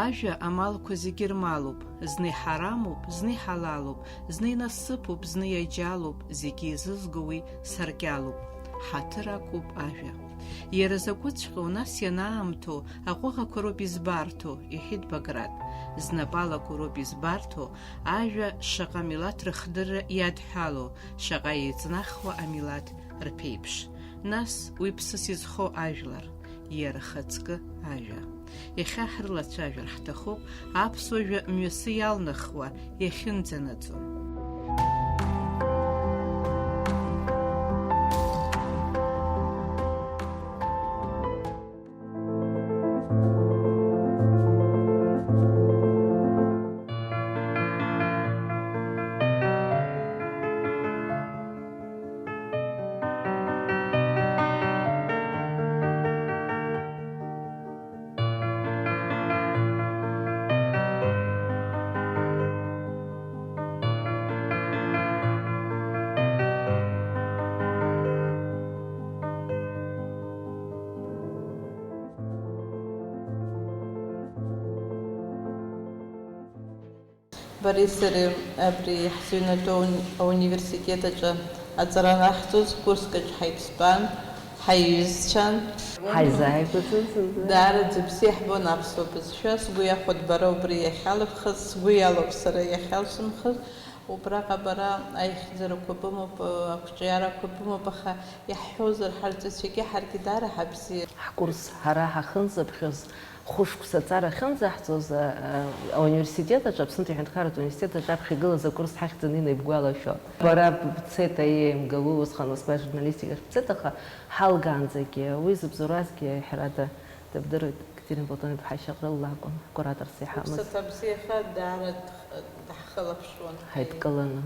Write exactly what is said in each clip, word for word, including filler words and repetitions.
Ажәа амалқәа зегьы рмалуп, зны иҳарамуп, зны иҳалалуп, зны инасыԥуп, зны иаџьалуп, зегьы изызго уи саркьалуп. Ҳаҭыр ақәуп ажәа. Иара закәыҵәҟьоу, нас ианаамҭоу, аҟәыӷақәа роуп избарҭоу, иҳәеит Баграт. Знапалақәа роуп избарҭоу, ажәа шаҟа милаҭ рыхдырра иадҳәалоу, шаҟа еиҵнахуа амилаҭ рԥеиԥш. Нас уи ԥсыс изхоу ажәлар, иара ахаҵкы ажәа. Иахьа ҳрылацәажәар ҳҭахуп аԥсуа жәа мҩасы иалнахуа иахьынӡанаӡо. Бареи сареи абри ҳзыҩнатәоу ауни-, ауниверситет аҿы аҵара анаҳҵоз, курск аҿы ҳаицтәан, ҳаиҩызцәан. Ҳаизааигәаӡан зынӡа. Даараӡа бзиа ҳбон аԥсуа бызшәа, сгәы иахәоит бара убри иахьалбхыз, сгәы иалоуп сара иахьалсымхыз. Убраҟа бара аихьӡарақәа бымоуп, ақәҿиарақәа бымоуп, аха иаҳҳәозар, ҳарҵаҩцәагьы ҳаргьы даара ҳабзиан. Ҳкурс ҳара ҳахынӡаԥхьоз, хәышықәса аҵара ахьынӡаҳҵоз, а, а, ауниверситет аҿы, Аԥснытәи аҳәынҭқарратә университет аҿы аԥхьагылаз акурс ҳахьӡаны инеибгәалашәо. Бара бцеит аиеимгалу, усҟан Москва ажурналистикахь бцеит, аха ҳалгаанӡагьы, уи зыбзоуразгьы, ҳәарада, дыбдыруеит, Екатерина Платон-иԥҳа Шьаҟрыл лакәын, ҳкураторс иҳамаз. Иԥсаҭа бзиаха, даара дх-, даҳхылаԥшуан. Ҳаидкыланы.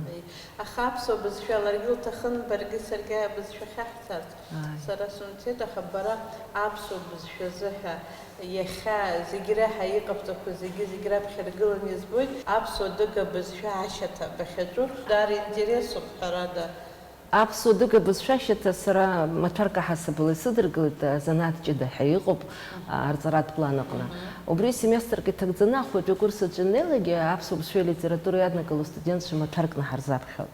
Аха аԥсуа бызшәа ларгьы лҭахын, баргьы саргьы абызшәа ахьаҳҭарц. Ааи. Сара сымцеит, аха бара аԥсуа бызшәа азыҳәа иахьа зегь реиҳа иҟабҵақәа зегьы, зегь раԥхьа иргыланы избоит. Аԥсуа адыга бызшәа ашьаҭа бахьаҿу даара интересуп, ҳәарада. Аԥсуа адыга бызшәа ашьаҭа сара маҭәарк аҳасабала исыдыркылеит, азанааҭ ҷыда ҳәа иҟоуп, а, арҵаратә план аҟны. Мгм. Убри семестрк иҭагӡаны ахәбатәи акурс аҿы инеилакгьы аԥсуа бызшәеи алитературеи иаднакыло астудентцәа маҭәаркны ҳарзаԥхьоит.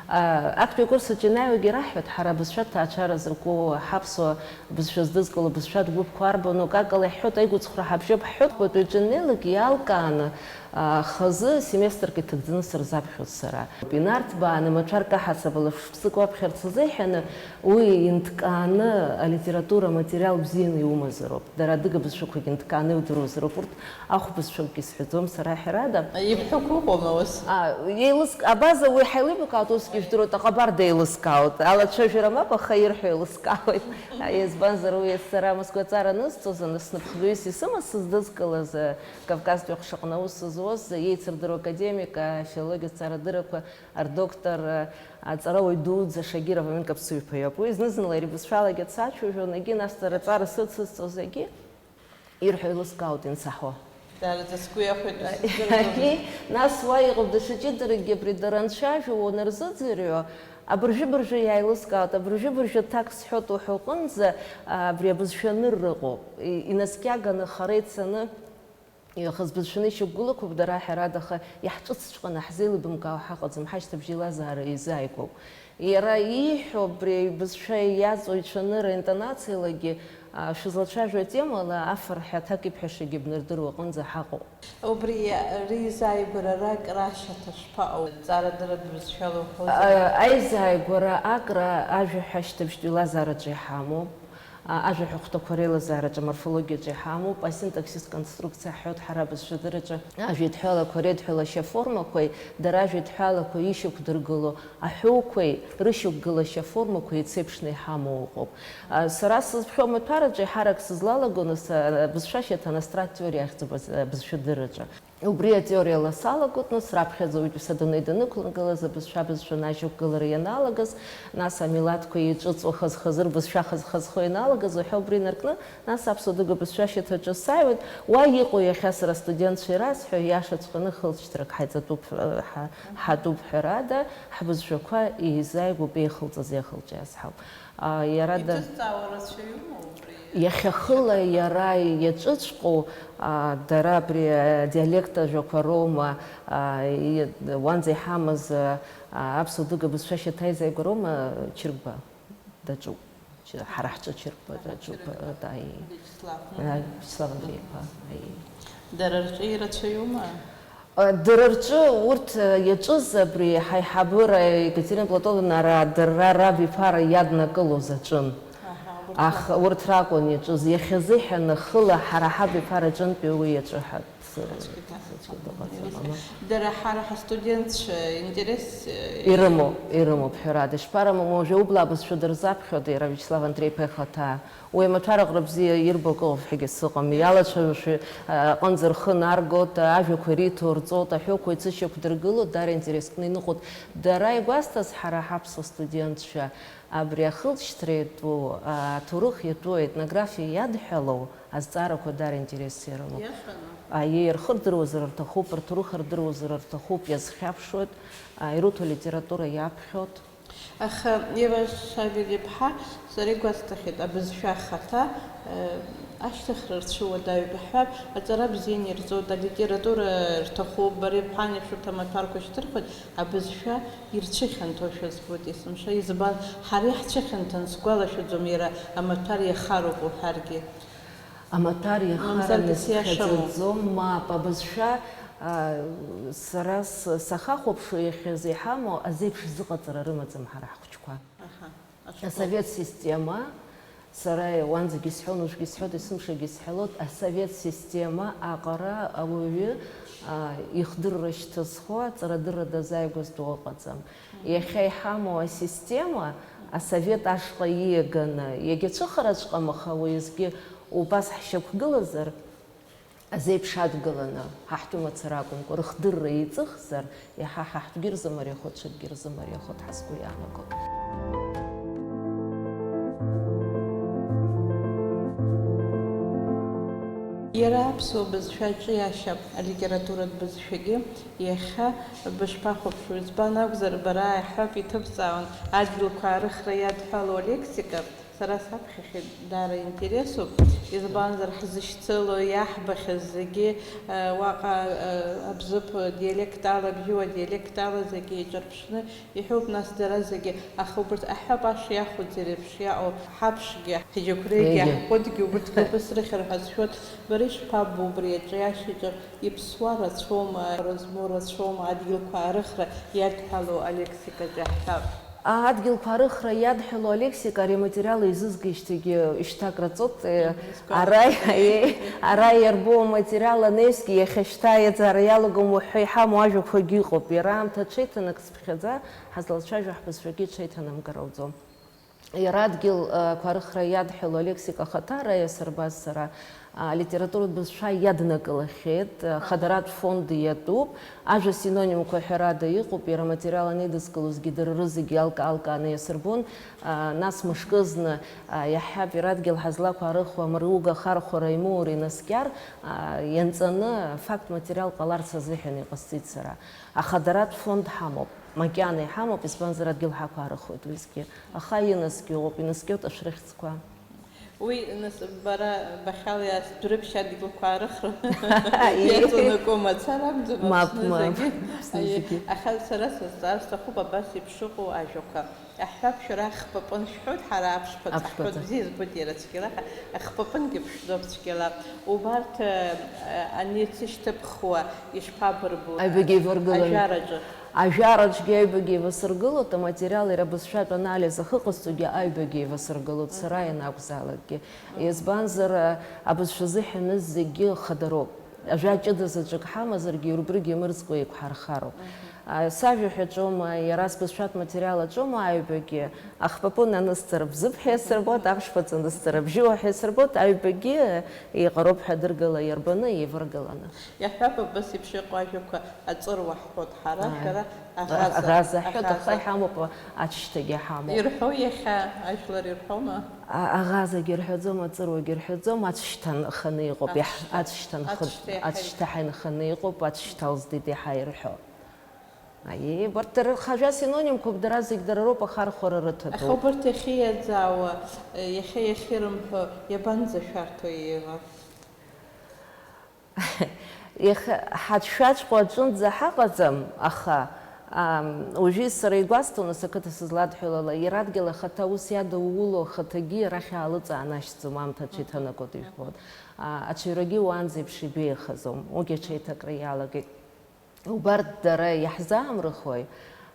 А, актәи акурс аҿы ианааиуагьы ираҳҳәоит, ҳара абызшәа аҭаацәара зырку, ҳаԥсуа бызшәа здызкыло бызшәатә гәыԥқәа арбану, акакала иаҳҳәоит, аигәыцхәра ҳабжьоуп ҳҳәоит, уаҵәы иҿы инеилак иалкааны, а, хазы семестрк иҭагӡаны сырзаԥхьоит сара. Инарҭбааны, маҭәарк аҳасабала шықәсык уаԥхьарц азыҳәаны, уи инҭкааны алитература аматериал бзианы иумазароуп. Дара адыга бызшәақәагьы нҭкааны иудыруазароуп. Урҭ ахәбызшәакгьы сҳәаӡом сара, ҳәарада. Ибҳәақәа ыҟоума ус? А, еилыск-, абаза уи ҳаилибакаауеит, усгьы ижәдыруеит, аҟабарда еилыскаауеит. Алацәажәара мап, аха ирҳәо еилыскаауеит. А, избанзар, уи сара Москва аҵара анызҵоз, аны сныԥхгаҩыс исымаз, сыздызкылаз, а, Кавказтәи аҟәшаҟны аус зуаз, еицырдыруа академик, афилологиатә ҵарадыррақәа рдоктор, а, аҵарауаҩ дуӡӡа Шагиров Амин Каԥсуиԥа иоуп. Уи зны-зынла иара ибызшәалагьы дсацәажәон, егьи нас дара аҵара сыцызҵоз, егьи ирҳәо еилыскаауеит инсаҳо. Даараӡа сгәы иахәеит ус. Егьи, нас уа иҟоуп даҽа ҷыдаракгьы, абри дара анцәажәо, уанырзыӡырҩуа, абыржәы-быржәы иааилыскаауеит, абыржәы-быржәы аҭак сҳәоит уҳәа уҟынӡа, а, абри абызшәа анырра ыҟоуп. И-, инаскьаганы, хара ицаны, иахаз бызшәаны ишьақәгылақәоуп дара, ҳәарада, аха иаҳҿыцҵәҟьаны ҳзеилыбамкаауа ҳаҟаӡам, ҳашьҭыбжь еилазаара еизааигәоуп. Иара ииҳәо абри аҩбызшәа иаҵоу ицәанырра интонациалагьы, а, шәызлацәажәо атемала афырҳәа аҭак ибҳәашагьы бнардыруа аҟынӡа ҳаҟоуп. Убри реизааигәара ракра ашьаҭа шԥаҟоу? Ҵарадырратә бызшәала уҳәозар? А, аизааигәара акра ажәа ҳәа ашьҭыбжьтә еилазаараҿы иҳамоуп. А, ажәаҳәа хәҭақәа реилазаараҿы, аморфологиаҿы иҳамоуп, асинтаксистә конструкциа ҳҳәоит ҳара абызшәадырраҿы, ажәеидҳәалақәа реидҳәалашьа аформақәеи дара ажәеидҳәалақәа ишьақәдыргыло аҳәоуқәеи рышьақәгылашьа аформақәеи еицеиԥшны иҳамоу ыҟоуп. А, сара сызԥхьо амаҭәараҿы еиҳарак сызлалаго, нас, а, абызшәа ашьаҭа анасторатә теориа ахьӡуп аз-, абызшәадырраҿы. Убри атеориала салагоит, нас, раԥхьаӡа уаҩытәыҩса адунеи данықәнагылаз, абызшәа абызшәа анажьақәгылара ианалагаз, нас, амилаҭқәа еиҿыҵуа хаз-хазы рбызшәа хаз-хазхо ианалагаз, уҳәа убри инаркны, нас, аԥсуа-адыга бызшәа ашьаҭаҿы сааиуеит. Уа иҟоу иахьа сара астудентцәа ирасҳәо, иашаҵәҟьаны хылҵшьҭрак ҳаиҵатәуп, ҳа-, ҳатәуп, ҳәарада, ҳбызшәақәа еизааигәоуп, еихылҵаз еихылҿиааз ҳауп. А, иара да-, Иҭызҵаауа рацәаҩума убри? Иахьа хыла иара иаҿыҵәҟьоу, А, дара абри, а, диалект ажәақәа роума, а, и-, уанӡа иҳамаз, а, аԥсуа-адыга бызшәа шьаҭа изааигәа роума, Чыргәа даҿуп. Чы-, ҳара ҳҿы Чыргәа даҿуп, Чыргәа. Да, и-, Виачеслав. А, Виачеслав Андреи-иԥа, и-. Дара рҿы ирацәаҩума? А, дара рҿы урҭ, а, иаҿыз абри ҳаиҳабыра Екатерина Платоновна ара дара рабиԥара иаднакылоз аҿын. Аҳа, урҭ Аха ракәын. Урҭ ракәын иаҿыз. Иахьазыҳәан хыла ҳара ҳабиԥара аҿынтәи уи иаҿы ҳа-, ц-, Аӡәгьы даҳаӡом. Дара ҳара ҳастудентцәа интерес, э, Ирымоуп, ирымоуп, ҳәарада. Ишԥарымам, уажәы аублаа бызшәа дырзаԥхьоит иара Виачеслав Андреи-иԥа ихаҭа. Уи амаҭәар аҟара бзиа ирбо акы ыҟоуп ҳәагьы сыҟам. Иалацәажәошәа, а, аҟынӡа рхы наргоит, ажәақәа ириҭо, рҵоит, аҳәоуқәа еицышьақәдыргылоит, даара интерескны иныҟәоит. Дара игәасҭаз ҳара ҳаԥсуа студентцәа, абри ахылҵшьҭра иатәу, аҭоурых иатәу, аетнографиа иадҳәалоу азҵаарақәа даара интересс ирымоуп. Иашаны? Аиеи, рхы рдыруазар рҭахуп, рҭоурых рдыруазар рҭахуп, иазхьаԥшуеит, а, ируҭо литература иаԥхьоит. Аха Ева Шавель-иԥҳа, сара игәасҭахьеит, абызшәа ахаҭа, э, ашьҭыхра рцәыуадаҩуп, иаҳҳәап, аҵара бзианы ирҵоит, алитература рҭахуп, бара ибҳәан еиԥш урҭ амаҭәарқәа шьҭырхуеит, абызшәа ирцәыхьанҭоушәа збоит есымша. Избан, ҳара иаҳцәыхьанҭан, сгәалашәаӡом, иара амаҭәар иахароуп уҳәаргьы. Амаҭәар Мамзаргьы иахараны сиашаму? Схьаҵаӡом, мап, абызшәа, а, сара с-, сахахәаԥшуа иахьазы иҳамоу азеиԥш зыҟаҵара рымаӡам ҳара ҳхәыҷқәа. Аҳа, ашкол. Асовет система, сара уанӡагьы исҳәон, уажәгьы исҳәоит, есымшагьы исҳәалоит, асовет система аҟара ауаҩы, а, ихдырра шьҭызхуа, аҵарадырра дазааигәаз дыҟаӡам. Мгм. Иахьа иҳамоу асистема, асовет ашҟа ииаганы, иагьацәыхараҵәҟьам, аха уеизгьы убас ҳшьақәгылазар, азеиԥш адгыланы, ҳа ҳтәы мацара акәымкәа, рыхдырра еиҵыхзар, иаҳа ҳа ҳтәгьы рзымариахоит, ҽакгьы рзымариахоит ҳәа сгәы иаанагоит. Иара аԥсуа бызшәа аҿиашьа, алитературатә бызшәагьы иахьа бышԥахәаԥшуеи? Избан акәзар, бара иаҳҳәап, иҭыбҵаауан адгьылқәа аарыхра иадҳәалоу алексика. Сара саԥхьахьеит, даара интересуп, избанзар, ҳзышьцылоу, иаҳбахьаз зегьы, э, уаҟа, э, абзыԥ диалектала, абжьыуаа диалектала зегьы еиҿырԥшны иҳәоуп, нас дара зегьы, аха убарҭ аҳәап ашәа иахәаӡ реиԥш иаҟоу ҳаԥшгьы, ҳџьықәреигьы, Егьи. Ҳхәыдгьы, убарҭгьы убыс рыхьыр ҳәа сшәоит, бара ишԥаббо убри аҿиашьаҿы иԥсуа рацәоума, рызмоу рацәоума, адгьылқәа аарыхра иадҳәалоу алексикаҿы иаҳҳәап. Адгьылқәа арыхра иадҳәалоу алексика ари аматериал еизызгеижьҭеигьы ишьҭак раҵоит, э, Мгм, ара, ара иарбоу аматериал анаҩсгьы иахьа шьҭа аиаҵаара иалагом уҳәа иҳамоу ажәақәагьы ыҟоуп. Иара аамҭа аҽеиҭанакцыԥхьаӡа ҳазлацәажәо ҳбызшәагьы иҽеиҭанамкыр ауӡом. Иара адгьылқәа арыхра иадҳәалоу алексика ахаҭа ара иасырбаз сара, а, алитературатә бызшәа иаднакылахьеит, а, Аҳа. Хадаратә фонд иатәуп, ажәа синонимқәа ҳәарада иҟоуп, иара аматериал анеидыскылозгьы дара рызегьы алка-алкааны иасырбон, а, нас мышкызны, а, иаҳҳәап, иара адгьыл ҳазлақәа арыхуа, мыруга ахархәара имоур инаскьар, а, ианҵаны факт материал ҟаларц азыҳәан иҟасҵеит сара. Ахадаратә фонд ҳамоуп. Макьана иҳамоуп, избанзар, адгьыл ҳақәаарыхуеит уеизгьы. Аха инаскьоуп, инаскьоуп ашәрыхьӡқәа. Уи, нас, бара бахьала иаасдәрыԥшь адгьылқәа аарыхра Аиеи. Иаҵанакуа мацара акәӡам, Мап, Аԥсны мап, зегьы. Аԥсны Аиеи. Зегьы. Аха сара сызҵаар сҭахуп абас еиԥш ыҟоу ажәақәа. Аҳәап, шәара ахԥапын шәҳәоит, ҳара аԥшԥаҵа ҳҳәоит, Аԥшԥаҵа. Бзиа збоит иара цәгьала, аха ахԥапынгьы ԥшӡоуп цәгьала. Убарҭ, э, э, ани цышьҭыԥхуа ишԥабырбо? Аҩбагьы еиваргылан. Ажәараҿы. Ажәараҿгьы аҩбагьы еивасыргылоит, аматериал иара бызшәатә анализ ахьыҟасҵогьы аҩбагьы еивасыргылоит, сара Мгм. Ианакәзаалакгьы. Мгм. Избанзар, а, абызшәа зыҳәаныз зегьы хадароуп. Ажәа ҷыда заҵәык ҳамазаргьы, иурбригьы мырӡкәа еиқәҳархароуп. Мгм. А, сажәа ҳәа аҿоума, иара сбызшәатә материал аҿоума аҩбагьы, ахпапы нанысҵар бзыԥ ҳәа иасырбоит, аԥшԥаҵа анысҵар абжьыуа ҳәа иасырбоит, аҩбагьы еиҟароуп ҳәа дыргала иарбаны, еиваргыланы. Иаҳҳәап, абас еиԥш иҟоу ажәақәа аҵыруа ҳҳәоит ҳара, Ааи. Шәара аӷаза. Аӷаза ҳҳәоит, аха Аӷаза. Иҳамоуп, аҵшьҭагьы ҳамоуп. Ирҳәо иахьа, ажәлар ирҳәома? А-, аӷазагьы рҳәаӡом, аҵыруагьы рҳәаӡом, аҵшьҭа нханы иҟоуп, иаҳ-, Аҵшьҭа. Аҵшьҭа нхы-, Аҵшьҭа иаҳа аҵшьҭа ҳәа инханы иҟоуп, аҵшьҭа лзҭеит иаҳа ирҳәо. Аиеи, убарҭ дара рхы-, ажәа синонимқәоуп, дара зегь дара роуп, ахархәара рыҭатәуп. Аха убарҭ иахьиаӡаауа, иахьа иахьырымҳәо, иабанӡашәарҭоу, Ева? Иахьа ҳацәшәаҵәҟьо аҿынӡа ҳаҟаӡам, аха, ам, уажәы сара игәасҭон, ас ақыҭа сызладҳәалала, иара адгьыл ахаҭа ус иадыууало ахаҭагьы арахь аалыҵаанашьҭӡом, аамҭа аҽеиҭанакуеит, ижәбоит. А, аҽаҩрагьы уаанӡа еиԥш ибеиахаӡом, уигьы аҽеиҭакра иалагеит. Убарҭ дара иаҳзаамрыхуеи?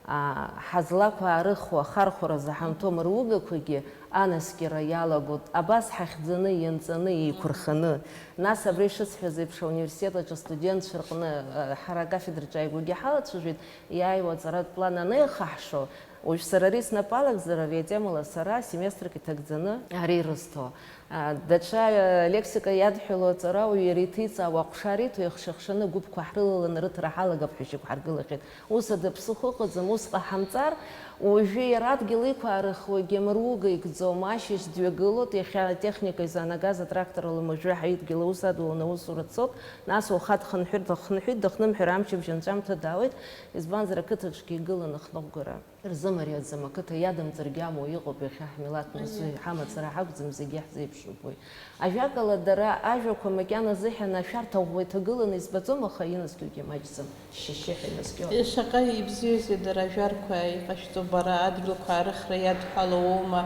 Аа, ҳазлақәаарыхуа, ахархәаразы ҳанҭо амыругақәагьы анаскьара иалагоит, абас ҳахьӡаны, ианҵаны, еиқәырханы. Нас абри шысҳәаз еиԥш, ауниверситет аҿы астудентцәа рҟны, э, ҳара акафедраҿы ааигәагьы ҳалацәажәеит, иааиуа аҵаратә план анеихаҳшо, уажә сара ари снапы алакзар, ари атемала сара семестрк иҭагӡаны ари ирызҭо. А, даҽа, а, лексика иадҳәало аҵарауаҩ иара иҭиҵаауа аҟәша риҭо, ихша-хшаны гәыԥқәа ҳрылаланы рыҭара ҳалагап ҳәа ишьақәҳаргылахьеит. Ус ада ԥсыхәа ыҟаӡам, ус ҟаҳамҵар, уажәы иара адгьыл иқәаарыхуагьы амыруга икӡом, ашьыжь дҩагылоит, иахьа атехника изаанагаз атрактор ала уажәы ҳаидгьыл аус адуланы аусура дцоит, нас уаха дхынҳәыр дыхнҳәит, дыхнымҳәыр амчыбжь анҵәамҭа даауеит, избанзар, ақыҭаҿгьы игылан ахныҟәгара. Рзымариаӡам, ақыҭа иадамҵаргьы амуа иҟоуп, иахьа ҳмилаҭ мза иҳамацара ҳакәӡам, зегьы иаҳзеиԥшуп уи. Ажәакала, дара ажәақәа макьана азыҳәан ашәарҭа ӷәӷәа иҭагыланы избаӡом, аха инаскьогьы маҷӡам, шьшьы-шьшьыҳәа инаскьоит. Шаҟа ибзиоузеи дара ажәарқәа иҟашәҵо, бара адгьылқәа арыхра иадҳәалоума,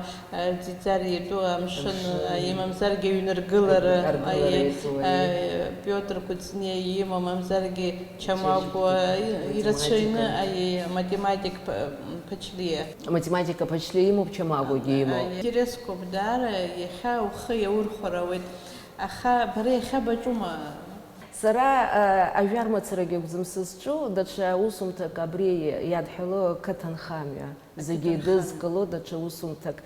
ӡиӡар итәу амшын, Амшын. Имамзаргьы аҩныргылара, Аргылара аи, изуа, аи, Пиотр Кәыҵниа имоу, мамзаргьы Чамагәа, Чамагәа, ирацәаҩны, математика. Аи, математик П-, Ԥачлиа. Аматематика Ԥачлиа имоуп, Чамагәагьы имоуп. Аи, интересқәоуп даара, иахьа ухы иаурхәар ауеит. Аха бара иахьа баҿума? Сара, а, ажәар мацарагьы акәӡам сызҿу, даҽа усумҭак абри иадҳәало ақыҭанхамҩа. Зегьы Ақыҭанхамҩа. Еидызкыло даҽа усумҭак,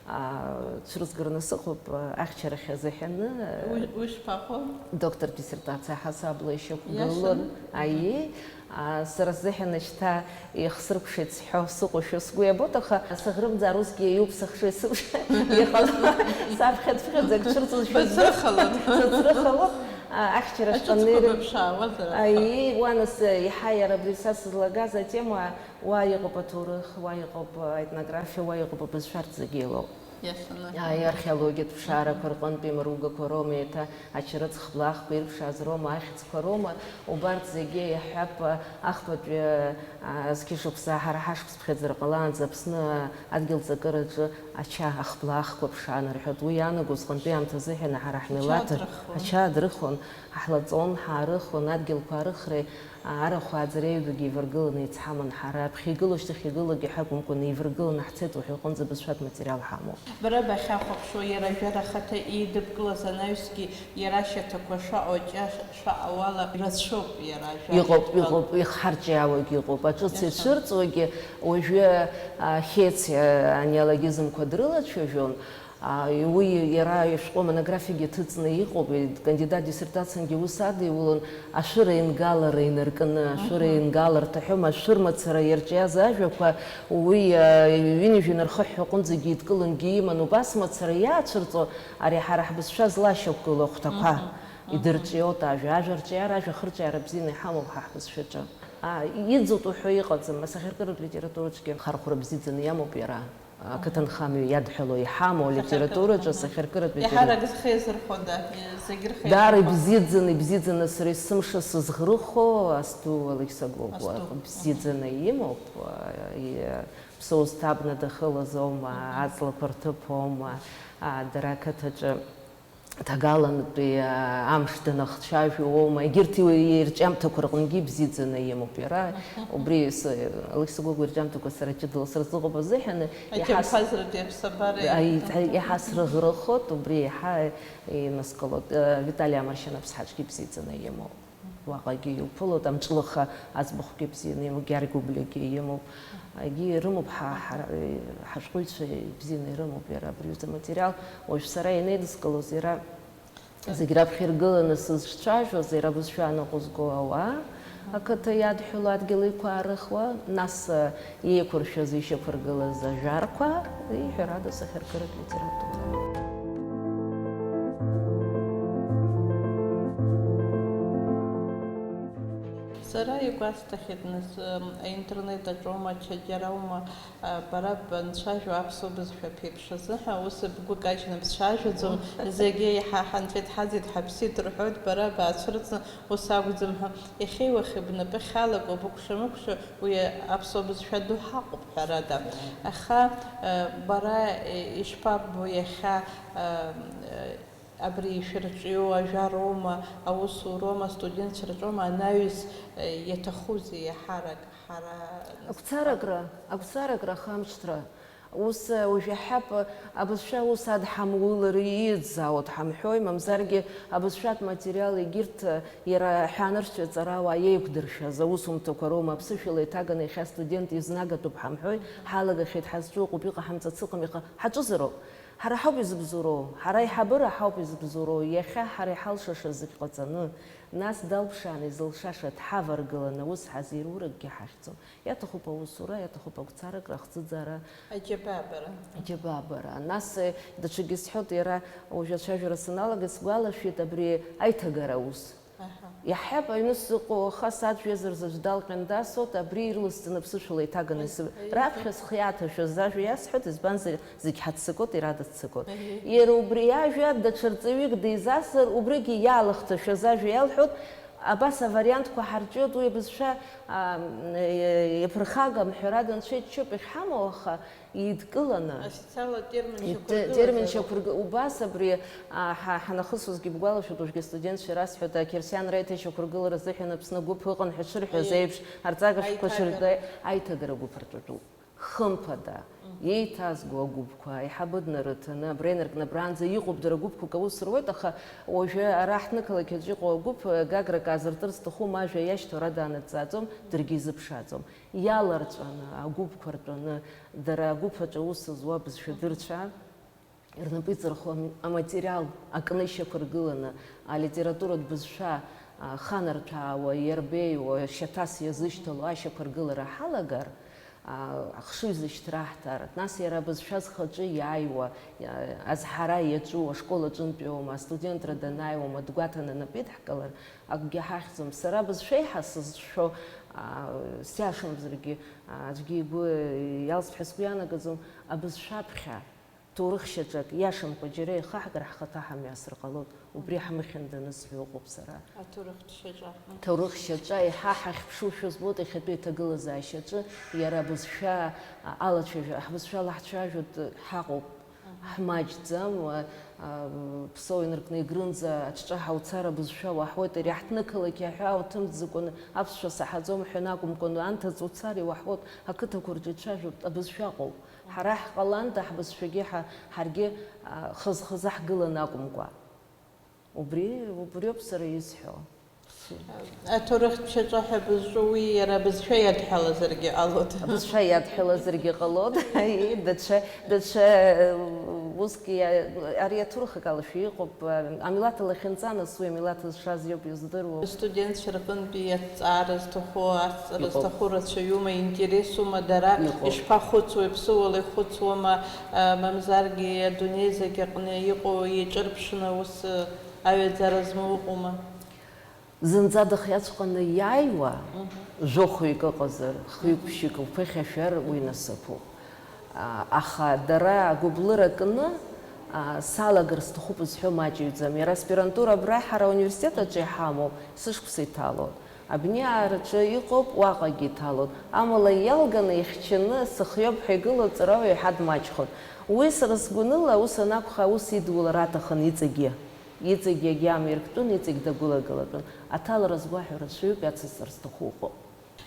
а, цәырызгараны сыҟоуп, а, ахьчарахь азыҳәаны. Уи, уи шԥаҟоу? Доктор диссертациа ҳасабла ишьақәгылон. Иашаны? Аиеи. А, сара сзыҳәан шьҭа ихсыркәшеит сҳәо сыҟоушәа сгәы иабоит, аха сыӷрымӡаар, усгьы иоуп сыхшыҩ сымшын. Иҟалоит, саԥхьа дыԥхьаӡа ак цәырҵызшәа. Бацрыхалон. Сыцрыхалон. А, ахьчара Аҿыцқәа шҟанеиры-, быԥшаауазар, аха. Аиеи, уаныс, еиҳа иара абри са сызлагаз атема, уа иҟоуп аҭоурых, уа иҟоуп аетнографиа, уа иҟоуп абызшәа, арҭ зегьы еилоуп. Иашаны. Аи, археологиатә ԥшаарақәа рҟынтәи имаругақәа роума, еиҭа ачарыц хблаахқәа ирԥшааз роума, ахьӡқәа роума, убарҭ зегьы иаҳҳәап, ахԥатәи, а, зқьышықәса ҳара ҳашықәс ԥхьаӡара ҟалаанӡа Аԥсны адгьыл ҵакыраҿы ача ахблаахқәа ԥшаан рҳәоит. Уи иаанаго усҟантәи аамҭазыҳәан ҳара ҳмилаҭ Ача дрыхон. Ача дрыхон, ҳлаҵон, ҳаарыхон, адгьылқәа арыхреи, Арахә ааӡара еиуагьы еиваргыланы еицҳаман ҳара, аԥхьа игылоу шьҭахь игылогьы ҳәа акәымкәа, неиваргыланы ҳцеит, уажәы аҟынӡа бызшәак материал ҳамоуп. Бара бахьахәаԥшуа, иара ажәар ахаҭа еидыбкылаз анаҩсгьы иара ашьаҭақәа шаҟоу, аҷа шаҟоу ала ирацәоуп иара ажәар Иҟоуп, иадҳәалоу. Иҟоуп, ихҳарҿиаауагьы ыҟоуп. Аҿыц Иашан. Ицәырҵуагьы уажәы, а, Хециа, а, анеологизмқәа дрылацәажәон. А, уи иара ишәҟәы амонографиагьы ҭыҵны иҟоуп, кандидат диссертациангьы ус адиулон, ашәыра еингалара инаркны, ашәыра Мгм. еингаларҭа ҳәоума, ашәыр мацара иарҿиаз ажәақәа, уи, а, ҩынҩажәи нархыҳәҳәа аҟынӡагьы идкылангьы иман, убас мацара иаацәырҵуа, ари ҳара ҳбызшәа злашьақәгылоу ахәҭақәа Мгм. Мгм. идырҿиоит ажәа, ажәа арҿиара, ажәа ахырҿиаара бзианы иҳамоуп ҳа ҳбызшәаҿы. А, иӡут уҳәо иҟаӡам, асахьаркыратә литератураҿгьы хархәра бзиаӡаны иамоуп иара. Ақыҭанхамҩа иадҳәало иҳамоу алитератураҿы, Сахьаркыратә. Асахьаркыратә литература. Иаҳарак зхы иазырхәода, зегь рхы Даара иазырхәо? Ибзиаӡаны, ибзиаӡаны сара есымша сызӷрыхо Асту Алықьса Гогәуа. Асту. Бзиаӡаны имоуп, и-, ԥсуа зҭабна дахылаз аума, Мгм. аҵлақәа рҭыԥ аума, а, дара ақыҭаҿы. Ҭагалантәи, аа, амш данахцәажәо уоума, егьырҭ иу-, ирҿиамҭақәа рҟынгьы ибзиаӡаны имоуп иара. Аҳа. Убри с-, Алықьса Гогәуа ирҿиамҭақәа сара ҷыдала срызыҟоуп азыҳәаны, иаҳа с-, Аҭемԥазратәи аԥсабареи. аи-, иаҳа срыӷрыхоит, убри иаҳа инаскылоит. Э, Витали Амаршьан аԥсҳаҿгьы ибзиаӡаны имоуп. Уаҟагьы иуԥылоит, Амҿлыха аӡбахәгьы бзианы имоуп, Гьаргь Гәыблиагьы имоуп. Егьи ирымоуп, ҳа-, ҳара, ҳашәҟәыҩҩцәа ибзианы ирымоуп иара абри аҩыза аматериал. Уажә сара ианеидыскылоз, иара зегь раԥхьа иргыланы сызцәажәоз, иара абызшәа аныҟәызго ауаа, ақыҭа иадҳәало адгьыл иқәаарыхуа, нас, еиқәыршәаз, ишьақәыргылаз ажәарқәа, иҳәарада, асахьаркыратә литература. Сара Гәасҭахьеит, нас, м, аинтернет аҿоума, ачаџьараума, а, бара банцәажәо аԥсуа бызшәа ԥеиԥш азыҳәа, ус бгәы кажьны бцәажәаӡом, зегьы иҳа-, ҳанцәа идҳаӡит, ҳаԥсит рҳәоит, бара баацәырҵны ус акәӡам ҳәа. Иахьеи уахеи бнапы ахьалаку, быкәша-мыкәша, уи аԥсуа бызшәа ду ҳаҟоуп, ҳәарада. Аха, а, бара, э, ишԥаббо иахьа, а, э, Абри ишәырҿиоу ажәа роума, аусуроума, астудентцәа рҿоума анаҩс, э, иаҭахузеи иаҳарак ҳара нас-, Агәцаракра, агәцаракра, ахамышҭра. Ус, э, уажә иаҳҳәап, э, абызшәа ус адҳамулар ииӡаауа дҳамҳәои, мамзаргьы абызшәатә материал егьырҭ, э, иара аҳәаанырцәтәи аҵарауаа иеиқәдыршәаз аусумҭақәа роума аԥсышәала иҭаганы иахьа астудент изнагатәуп ҳамҳәои, ҳалагахьеит, ҳазҿу ыҟоуп, иҟаҳамҵац ыҟам, иҟа-, ҳаҿызароуп. Ҳара ҳауп изыбзоуроу, ҳара аиҳабыра ҳауп изыбзоуроу, иахьа ҳара иҳалшаша зегь ҟаҵаны, нас далԥшааны изылшаша дҳаваргыланы аус ҳазируракгьы ҳахьӡом. Иаҭахуп аусура, иаҭахуп агәцаракра, ахӡыӡаара. Аџьабаабара. Аџьабаабара. Нас, э, даҽакгьы сҳәоит, иара уажәы ацәажәара саналага, исгәалашәеит абри аиҭагара аус. Аҳа. Иаҳҳәап, аҩны сзыҟоу, аха саӡә ҩазар заҵә далҟьан дасуеит, абри ирласӡаны аԥсышәала иҭаганы исыб-, Аи-, аи-, раԥхьа схы иаҭашәаз ажәа иасҳәоит, избанзар, зегь ҳаццакуеит, иара дыццакуеит. Аи-, Иара убри ажәа даҽа рҵаҩык дизасыр, убригьы иаалыхҭашәаз ажәа иалҳәоит, абас авариантқәа ҳарҿиоит, уи абызшәа, а, м, е-, иаԥырхагам, ҳәарада, анцәа иџьшьоуп, иахьҳамоу, аха, идкыланы. Асоциалтә термин Ит-, шьақәыргылазароуп. Термин шьақәыргы-, убас абри, а, ҳа-, ҳанахысуазгьы бгәалашәоит, уажәгьы астудентцәа ирасҳәоит, ақьырсианра аиҭашьақәыргылара азыҳәан Аԥсны агәыԥ ыҟан ҳәа шырҳәаз Аиеи. еиԥш, арҵагашәқәа Аиҭагара. шырга-, аиҭагара агәыԥ рҿы тәуп. Хымԥада, Мгм. еиҭазго агәыԥқәа, аиҳабы днарыҭаны, абра инаркны абранӡа иҟоуп дара гәыԥқәак аус руеит, аха уажәы ара ҳҭнықалақь аҿы иҟоу агәыԥ, гаграк аазыртыр сҭахума, ажәа иашьҭоу ара даанаҵҵааӡом, даргьы изыԥшааӡом. Иаларҵәаны, агәыԥқәа ртәаны, дара агәыԥ аҿы аус зуа абызшәа дырцәа, рнапы иҵархо ам-, аматериал акны ишьақәыргыланы, алитературатә бызшәа, а, ханарҭәаауа, иарбеиуа, шьаҭас иазышьҭало ашьақәыргылара ҳалагар, а, ахшыҩзышьҭра ҳҭар, нас иара абызшәа зхаҿы иааиуа, а, азҳара иаҿу, ашкол аҿынтәиума, астудентра данааиуама, дгәаҭаны напы идҳкылар, акгьы ҳахьӡом. Сара абызшәа еиҳа сызшәо, аа, сиашамзаргьы, аа, аӡәгьы игәы иалсп ҳәа сгәы ианагаӡом, абызшәаԥхьа ҭоурых шьаҿак иашамкәа џьара еихаҳгар, ҳхаҭа ҳамҩасыр ҟалоит, убри ҳмыхьынданы сҳәо ыҟоуп сара. Аҭоурыхтә шьаҿа. Ҭоурых шьаҿа еиҳа ҳахьԥшушәа збоит иахьатәи аҭагылазаашьаҿы, иара абызшәа, а, алацәажәара, ҳбызшәа лаҳцәажәоит, ҳаҟоуп. Ҳмаҷӡам, уа, а, Ԥсоу инаркны Егрынӡа аҿҿаҳа уцар абызшәа уаҳауеит, ари ҳҭнықалақь аҳәаа уҭымҵӡакәаны аԥсшәа саҳаӡом ҳәа акәымкәа, анҭыҵ уцар иуаҳауеит, ақыҭақәа рҿы ицәажәоит, абызшәа ыҟоуп. Ҳара ҳҟаланда ҳбызшәагьы ҳа-, ҳаргьы, а, хаз-хазы ҳгыланы акәымкәа. Убри, убриоуп сара исҳәо. Аҭоурыхтә шьаҿа ҳәа бызҿу уи иара абызшәа иадҳәалазаргьы ҟалоит. Абызшәа иадҳәалазаргьы ҟалоит. Даҽа, даҽа, усгьы иа-, ари аҭоурых акалашәа иҟоуп. Амилаҭ алахьынҵа, нас уи амилаҭ зшаз иоуп издыруа. Астудентцәа рҟынтәи иаҭҵаара зҭаху, аҭҵаара Иҟоуп. зҭаху рацәаҩума, интересума, дара Иҟоуп. ишԥахәыцуеи, ԥсыуала ихәыцуама, а, мамзаргьы адунеи зегь аҟны иҟоу еиҿырԥшны ус, а, аҩаӡара змоу ыҟоума? Зынӡа дыхиаҵәҟьаны иааиуа, Мгм. жәохәҩык ыҟазар, хҩык-ԥшьҩык уԥыхьашәар, уи насыԥуп. А, аха дара агәыблыра кны, а, салагар сҭахуп зҳәо маҷыҩӡам. Иара аспирантура абра ҳара ауниверситет аҿы иҳамоуп, сышықәса иҭалоит. Абниаараҿы иҟоуп, уаҟагьы иҭалоит. Амала иалганы, ихьчаны, сыхиоуп ҳәа игылоу аҵарауаҩ иаҳа дмаҷхоит. Уи сара сгәаныла, ус анакәха, аус идулар аҭахын иҵегьы. Иҵегь иагьамаирктәын, иҵегь дагәылагылатәын. Аҭалара згәаҳәо рацәаҩуп, иацысҵар зҭаху ыҟоуп.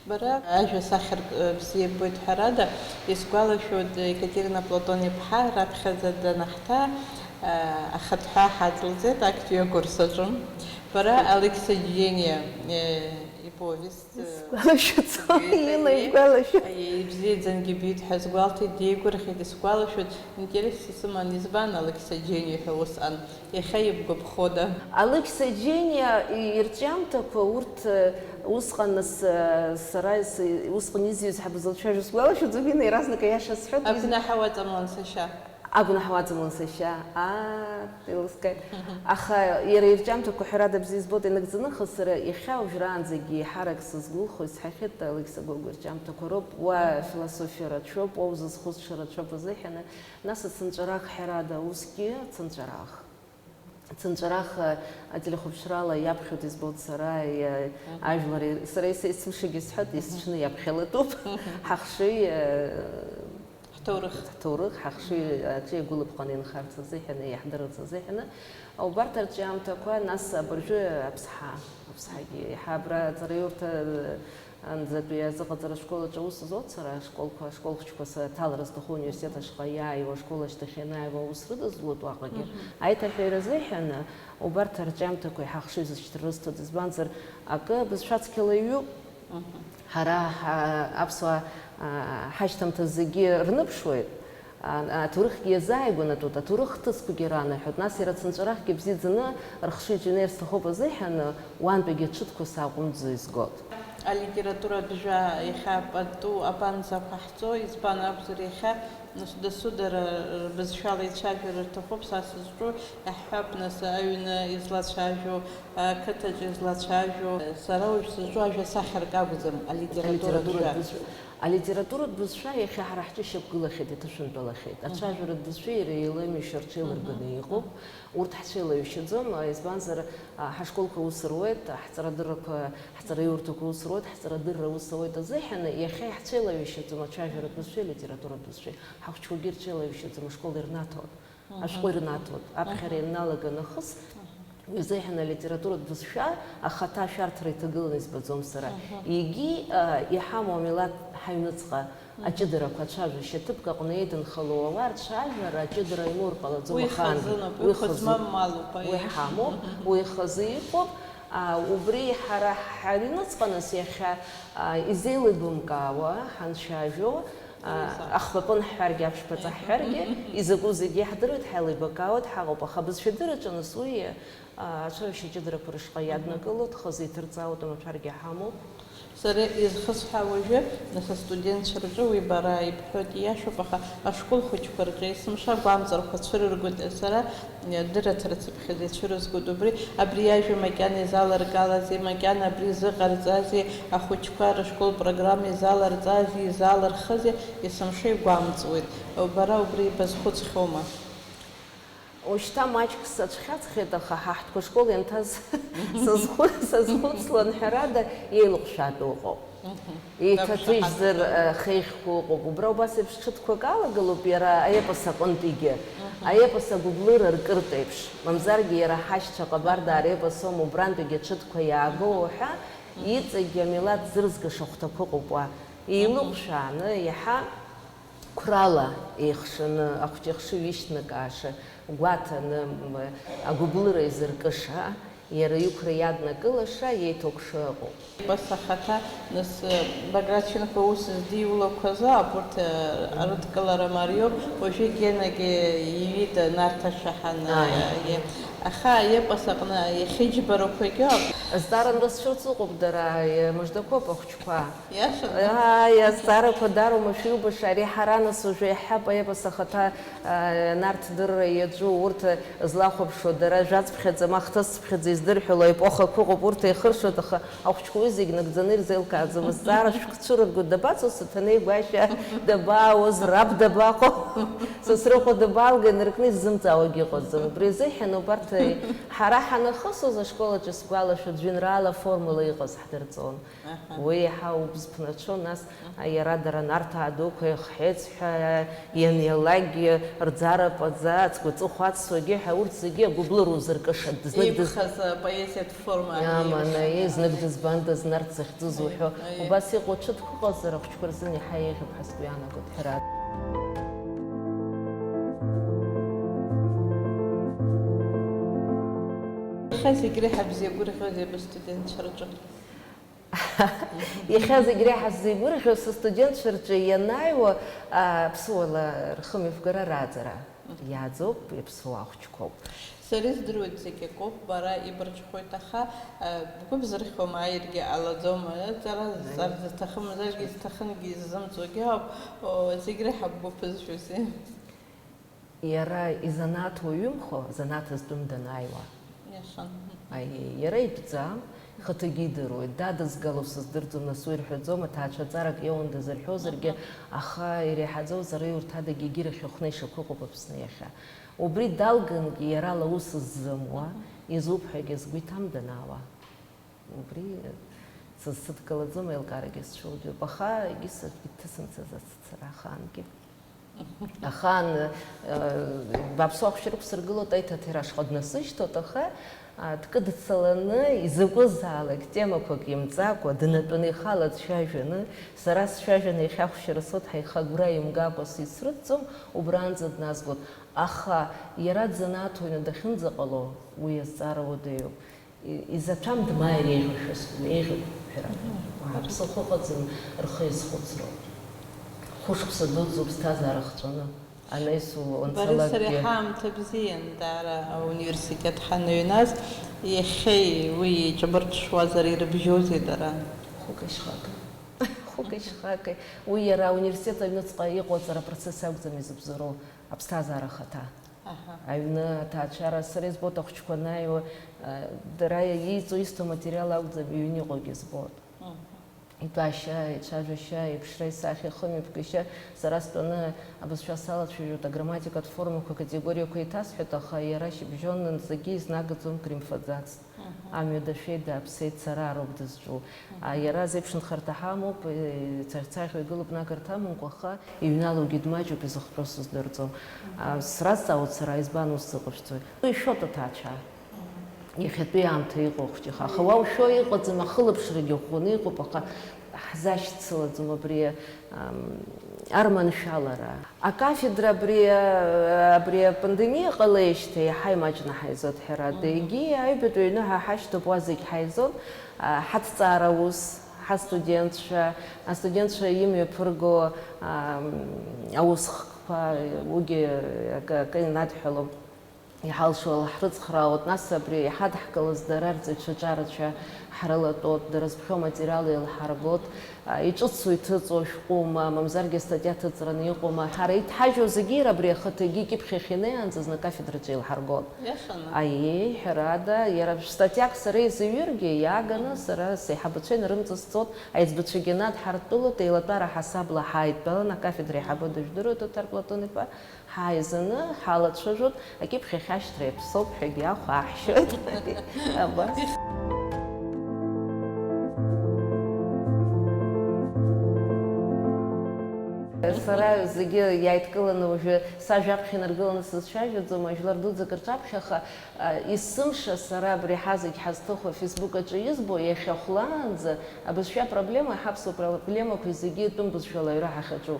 Бара ажәа сахьарк, э, бзиа ббоит, ҳәарада, исгәалашәоит, Екатерина Платон-иԥҳа раԥхьаӡа данаҳҭаа, э, ахатә ҳәаа ҳаҵалҵеит актәи акурс аҿы. Бара Алықьса Џьениа, э, иповест, э, Исгәалашәаӡом, ббеит, Инна, аиеи, исгәалашәа. Аиеи, ибзиаӡангьы ббеит ҳәа сгәалҭеит, деигәырӷьеит, исгәалашәоит, интересс исыман, избан Алықьса Џьениа ҳәа усҟан? Иахьа ибгәаԥхода? Алықьса Џьениа ирҿиамҭақәа урҭ, э, усҟан нас, э, сара ис-, усҟан изҩыз ҳабызлацәажәо сгәалашәаӡом, Инна иаразнак аиаша сҳәоит. Агәнаҳа уаҵамлан, сашьа. Агәнаҳа уаҵамлан, сашьа, аа, еилыскааит. Аха иара ирҿиамҭақәа ҳәарада бзиа избоит, инагӡаны, аха сара иахьа уажәраанӡагьы еиҳарак сызгәылхо, исҳәахьеит Алықьса Гогәуа ирҿиамҭақәа роуп, уа философиа рацәоуп, уа узызхәыцша рацәоуп азыҳәаны, нас ацынҵәарах ҳәарада, усгьы ацынҵәарах. Цынҵәарах, а, ателехәаԥшрала иаԥхьоит, избоит сара, иа-, Мгм. ажәлар, сара ес-, есымшагьы исҳәоит, Мгм. есҽны иаԥхьалатәуп. Мгм. Ҳахшыҩ, а, Ҳҭоурых. Ҳҭоурых, ҳахшыҩ, аҿы иагәылаԥҟаны инхарц азыҳәаны, иаҳдырырц азыҳәаны. Убарҭ арҿиамҭақәа, нас абыржәы аԥсҳа, аԥсҳагьы, иаҳа абра аҵараиурҭа, Анӡатәи азыҟаҵара ашкол аҿы аус зуеит сара, ашколқәа, ашкол хәыҷқәа саҭалара сҭаху, университет ашҟа иааиуа, ашкол ашьҭахь ианааиуа аус рыдызулоит уаҟагьы. Мгм. Аиҭашәа ирзыҳәаны, убарҭ арҿиамҭақәа иҳахшыҩзышьҭра рысҭоит, избанзар, акы абызшәа цқьала иҩуп. Мгм. Ҳара ҳа-, аԥсуаа, а, ҳашьҭамҭа зегьы рныԥшуеит. А, аҭоурыхгьы иазааигәанатәуеит, аҭоурых хҭысқәагьы ранаҳәоит, нас иара цынҵәарахгьы бзиаӡаны рыхшыҩ џьынеирц сҭахуп азыҳәан, уантәигьы ҽыҭқәа саҟәымҵӡо изгоит. Алитературатә жәа иахьа пату абанӡақәа ҳҵо, избан акәзар, иахьа нас дасу дара рбызшәала ицәажәар рҭахуп, са сызҿу, иаҳҳәап, нас, аҩны излацәажәо, ақыҭаҿ излацәажәо. Сара уажә сызҿу ажәа сахьарк акәӡам, алитературатә Алитературатә жәа. бызшәа. Алитературатә бызшәа иахьа ҳара ҳҿы ишьақәгылахьеит, иҭышәынтәалахьеит. Мгм. Ацәажәаратә бызшәа иара еилаҩмшьо рҽеилырганы Мгм. иҟоуп. Мгм. Урҭ ҳҽеилаҩшьаӡом, а, избанзар, а, ҳашколқәа аус руеит, ҳҵарадыррақәа, ҳҵараиурҭақәа ус руеит, ҳҵарадырра аус ауеит азыҳәаны, иахьа иаҳҽеилаҩшьаӡом ацәажәаратә бызшәеи алитературатә бызшәеи. Ҳахәыҷқәагьы рҽеилаҩшьаӡом, ашкол ирнаҭоит. Мгм. Ашәҟәы ирнаҭоит, аԥхьара Мгм. ианалага нахыс, Мгм. уи азыҳәан алитературатә бызшәа ахаҭа ашәарҭара иҭагыланы избаӡом сара. Мгм. Егьи, а, иҳамоу амилаҭ ҳаҩныҵҟа Мгм. аҷыдарақәа ацәажәашьа ҭыԥк аҟны еидынхало ауаа рцәажәара аҷыдара имоур ҟалаӡом Уи ахаангьы. хазыноуп, Уи уи хазы-, хазмам малуп, аиеи. уи ҳамоуп, Мгм. уи хазы иҟоуп. А, убри ҳара ҳаҩныҵҟа нас иахьа, а, изеилибамкаауа ҳанцәажәо, Уи Ахԥатәы ҳҳәаргьы, аԥшьбаҵа ҳҳәаргьы, изакәу зегьы иаҳдыруеит, ҳаилибакаауеит, ҳаҟоуп, аха абызшәа адырраҿы нас уи, а, ацәажәашьа ҷыдарақәа рышҟа иаднакылоит, хазы иҭырҵаауеит, амаҭәаргьы ҳамоуп. Сара изхысҳәаауа уажәы, нас, астудентцәа рҿы уи бара ибҳәоит, ииашоуп, аха ашкол хәыҷқәа рҿы есымша агәамҵрақәа цәырыргоит, сара Дырраҭара цыԥхьаӡа ицәырызгоит убри, абри ажәа макьана изаларгалазеи, макьана абри изыҟарҵазеи, ахәыҷқәа рышкол программа изаларҵазеи, изалырхызеи, есымша игәамҵуеит. Бара убри базхәыцхьоума? Ушьҭа маҷк сацәхьаҵхьеит, аха ҳа ҳтәқәа школ ианҭаз сазхәы-, сазхәыцлан, ҳәарада, еилыҟәшәаатәы ыҟоуп. Мгм. Еиҭаҭыжьзар, Дақәшаҳаҭуп. Э, хеиӷьқәа ыҟоуп. Убра убас еиԥш ҽыҭқәак алагылоуп иара аепос аҟынтәигьы. Мгм. Аепос агәыблыра ркыртә еиԥш. Мамзаргьы иара ҳашьцәа ҟабарда Мгм. аепос аума убрантәигьы ҽыҭқәа иаагоу Мгм. ҳәа, Мгм. иҵегьгьы амилаҭ зырзгаша ахәҭақәа ыҟоуп уа. Мгм. Еилыҟәшәааны, иаҳа қәрала еихшаны, ахәҷы ахшыҩ ишьҭнакааша, гәаҭаны, м, агәыблыра изыркыша, иара иқәра иаднакылаша, иеиҭакәша ыҟоуп. Епос ахаҭа, нас, Баграт Шьынқәба аус здиулақәаз ауп, урҭ, э, арыдкылара мариоуп, уажәы Генагьы иҩит Нарҭаа шәаҳаны, Ааи. э, е-, аха аепос аҟны иахьыџьбарақәагьы ауп. Азҵааран рацәа ыҟоуп дара, э, мыждақәоуп ахәҷқәа. Иашаны? Ааи, азҵаарақәа даара умашәа иубаша, ари ҳара нас уажәы иаҳҳәап, аепос ахаҭа, а, Нарҭ дырра иаҿу урҭ злахәаԥшуа дара жәацыԥхьаӡа, ма хҭысцыԥхьаӡа издырҳәало аепохақәа ыҟоуп, урҭ еихыршоит, аха ахәыҷқәа уи зегь нагӡаны ирзеилкааӡом. Азҵаара шәкцәырыргоит, дабацо Саҭанеи Гәашьа, дабаауаз, раб дабаҟоу, Сасрыҟәа дабалга, инаркны иззымҵаауагьы ыҟаӡам. Убри азыҳәан убарҭ ҳара ҳанахысуаз ашкол аҿы сгәалашәоит, жәеинраала формала иҟаз ҳдырҵон. Аҳа. Уи еиҳа убз ԥнаҽон, нас, Аҳа. а, иара дара Нарҭаа дуқәа ихҳәеит ҳәа, ианиалакгьы рӡара паӡа, ацгәы аҵыхәа аццо егьи ҳәа, урҭ зегьы агәыблыра узыркыша, дызнык дыз- Иԥхаз апоезиатә форма Амана, еиԥхьан. Знык дызбандаз Нарҭ захьӡыз Аиеи, уҳәо, аиеи. Убас иҟоу ҽыҭк ыҟазар, ахәыҷқәа рзын еиҳа еиӷьуп ҳәа сгәы иаанагоит, ҳәарада. Иахьа зегь реиҳа бзиа гәырӷьоит абри астудентцәа рҿы. Иахьа зегь реиҳа сзеигәырӷьо сыстудентцәа рҿы ианааиуа, а, ԥсуала рхымҩаԥгара раҵара иааӡоуп, иаԥсуа ахәыҷқәоуп. Сара издыруеит зегь акоуп, бара ибырҽхәоит, аха, а, бгәы бзырхьуама, ааиргьы ҟалаӡом, а, ҵара Аи. зҵар зҭахым, заргьы зҭахынгьы иззымҵуагьы ауп, о, зегь реиҳа бгәы ԥызжәози? Иара изанааҭ уаҩымхо, занааҭ зтәым данааиуа. Иашан. Аиеи, иара итәӡам, ихаҭагьы идыруеит, дадызгало сыздырӡом, нас уи рҳәаӡом, аҭаацәаҵарак иоундаз рҳәозаргьы, аха иреиҳаӡоу зара иурҭадагьы егьирахь ихәны ишақәыҟоуп Аԥсны иахьа. Убри далгангьы иара ала ус ззымуа, изуп ҳәагьы сгәы иҭам данаауа. Убри сызсыдкылаӡом, аилкаарагьы сцәылӡуп. Аха егьи саргьы дҭысымҵаӡац сара ахаангьы. Ахаан, э, баԥсуа ахәшьара ықәсыргылоит, аиҭаҭира ашҟа днасышьҭуеит, аха, а, дкыдцаланы изакәызаалак темақәак имҵакәа, днатәаны ихала дцәажәаны, сара сцәажәаны иахьа ахәшьара соуҭ ҳаиха агәра имгакәа сицрыҵӡом, убранӡа дназгоит. Аха иара дзанааҭуаҩны дахьынӡаҟало, уи азҵаара уадаҩуп. И-, изаҭәам дмааир еиӷьушәа сгәы еиӷьуп, ҳәарада. Мгм. Уаа, ԥсыхәа ыҟаӡам рхы иазхәыцроуп. Хәышықәса дуӡӡоуп ԥсҭазаара хҵәаны. Анаҩс Борис, уанцалакгьы. Сара иҳаамҭа бзиан, даара ауниверситет ҳаныҩназ, иахьеи уи еиҿабырԥшуазар ирыбжьозеи дара? Хәык ишьхак. Хәык ишьхак. Уи иара ауниверситет аҩныҵҟа иҟоу аҵара процесс акәӡам изыбзоуроу, аԥсҭазаара ахаҭа. Аҳа. Аҩны аҭаацәара, сара избоит ахәыҷқәа анааиуа, а, дара иҵоу, изҭо аматериал акәӡам, иҩны иҟоугьы збоит. Мгм. Итәашьа, ицәажәашьа, иԥшра, исахьа, ихымҩаԥгашьа, сара стәаны абызшәа салацәажәоит, аграмматикатә формақәа, акатегориақәа еиҭасҳәоит, аха иара шьыбжьонынӡагьы изнагаӡом, крымфаӡацт. Мгм. Амҩа дашәеит, дааԥсеит, сара ароуп дызҿу. Мгм. А, иара зеиԥшынхарҭа ҳамоуп, е, цаӷьцаӷьуа игылоуп, нагарҭа амамкәа, аха иҩналогьы дмаҷуп, изыхҟьо сыздырӡом. Мгм. А, сразҵаауеит сара, избан ус сыҟашәҵои? Уи ишәоит аҭаацәа. Мгм. Иахьатәи аамҭа иҟоу ахәыҷы, аха уа ушәо иҟаӡам, ахылаԥшрагьы ӷәӷәаны иҟоуп, аха ҳзашьцылаӡом абри, ам, арманшәалара. Акафедра абри, а, абри апандемиа ҟалеижьҭеи иаҳа имаҷны ҳаизоит, ҳәарада. Мгм. Егьи аҩбатәи аҩны ҳа ҳашьҭоуп, уа зегь ҳаизон, а, ҳаҭҵаара аус, ҳастудентцәа, астудентцәа имҩаԥырго, ам, аусхкқәа, уигьы акы, акы инадҳәалом. Иҳалшо ҳрыцхраауеит, нас абри иҳадҳкылаз дара рҵаҩцәа ҿарацәа ҳрылатәоит, дара зыԥхьо аматериал еилҳаргоит, а, иҿыцу иҭыҵуа шәҟәума, мамзаргьы астатиа ҭыҵраны иҟоума, ҳара иҭҳажьу зегьы иара абри ахаҭагьы икьыԥхьахь инеиаанӡа зны акафедраҿы еилҳаргоит. Иашаны? Аиеи, ҳәарада, иара статиак сара изыҩыргьы, иааганы сара сеиҳабацәа инарымҵасҵоит, аиҵбацәагьы надҳарттәылоит, еилатәара ҳасабла ҳааидтәалан, акафедра еиҳабы дыжәдыруеит, Оҭар Платон-иԥа. Ҳааизаны ҳалацәажәоит, акьыԥхь ахьашьҭра иаԥсоуп ҳәагьы ахә аҳшьоит. Абас. Сара зегьы иааидкыланы уажәы сажәа аԥхьа инаргыланы сызцәажәаӡом, ажәлар дуӡӡак рҿаԥхьа, аха, а, есымша сара абри ҳа зегь ҳазҭыху афейсбук аҿы избо, иахьа хәлаанӡа абызшәа проблема, ҳаԥсуа проблемақәа зегьы итәым бызшәала аҩра ҳахьаҿу.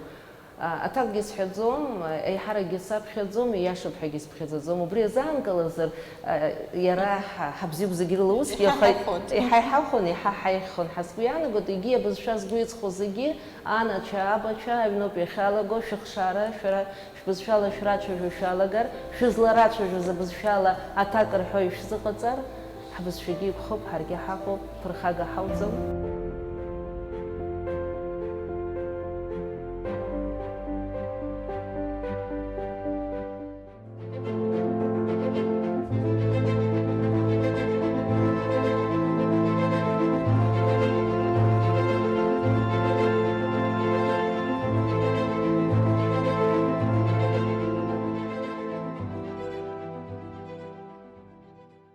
А, аҭакгьы сҳәаӡом, еиҳаракгьы саԥхьаӡом, ииашоуп ҳәагьы сыԥхьаӡаӡом. Убри азаанкылазар, а, иара ҳа-, ҳабзиоуп зегьы рыла усгьы, аха иҳа иҳалхон, иҳа иҳалхон, иҳа ҳаиххон ҳәа сгәы иаанагоит, егьи абызшәа згәы иҵхо зегьы, анацәа, абацәа, аҩноуп иахьалаго, шәыхшара, шәара шәбызшәала шәрацәажәо шәалагар, шәызларацәажәоз абызшәала аҭак рҳәо ишәзыҟаҵар, ҳбызшәагьы иқәхоуп, ҳаргьы ҳаҟоуп, ԥырхага ҳауӡом.